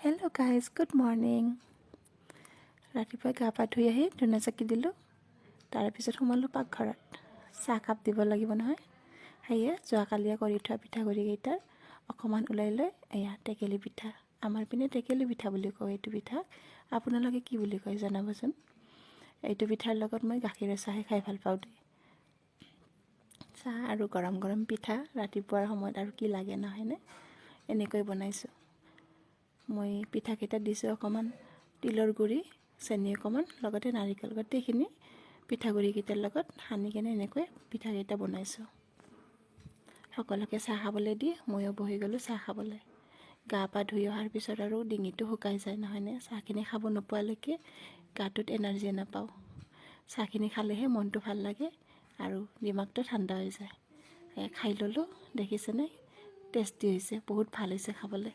Hello guys, good morning. ৰাতিপুৱাই গা পা ধুই আহি ধূনা চাকি দিলোঁ। তাৰপিছত সোমালোঁ পাকঘৰত। চাহকাপ দিব লাগিব নহয়। সেয়ে যোৱাকালিয়ে কৰি থোৱা পিঠাগুড়িকেইটাৰ অকণমান ওলাই লৈ, এয়া টেকেলি পিঠা। আমাৰ পিনে টেকেলি পিঠা বুলি কয় এইটো পিঠা। আপোনালোকে কি বুলি কয় জনাবচোন। এইটো পিঠাৰ লগত মই গাখীৰৰ চাহে খাই ভাল পাওঁ দেই। চাহ আৰু গৰম গৰম পিঠা ৰাতিপুৱাৰ সময়ত আৰু কি লাগে, নহয়নে? এনেকৈ বনাইছোঁ মই। পিঠাকেইটা দিছোঁ অকণমান তিলৰ গুড়ি, চেনি অকণমান, লগতে নাৰিকল, গোটেইখিনি পিঠাগুড়িকেইটাৰ লগত সানি কেনে এনেকৈ পিঠাকেইটা বনাইছোঁ। সকলোকে চাহ খাবলৈ দি ময়ো বহি গ'লোঁ চাহ খাবলৈ। গা পা ধুই অহাৰ পিছত আৰু ডিঙিটো শুকাই যায়, নহয়নে? চাহখিনি খাব নোপোৱালৈকে গাটোত এনাৰ্জি নাপাওঁ। চাহখিনি খালেহে মনটো ভাল লাগে আৰু দিমাগটো ঠাণ্ডা হৈ যায়। খাই ল'লোঁ। দেখিছেনে, টেষ্টি হৈছে, বহুত ভাল হৈছে খাবলৈ।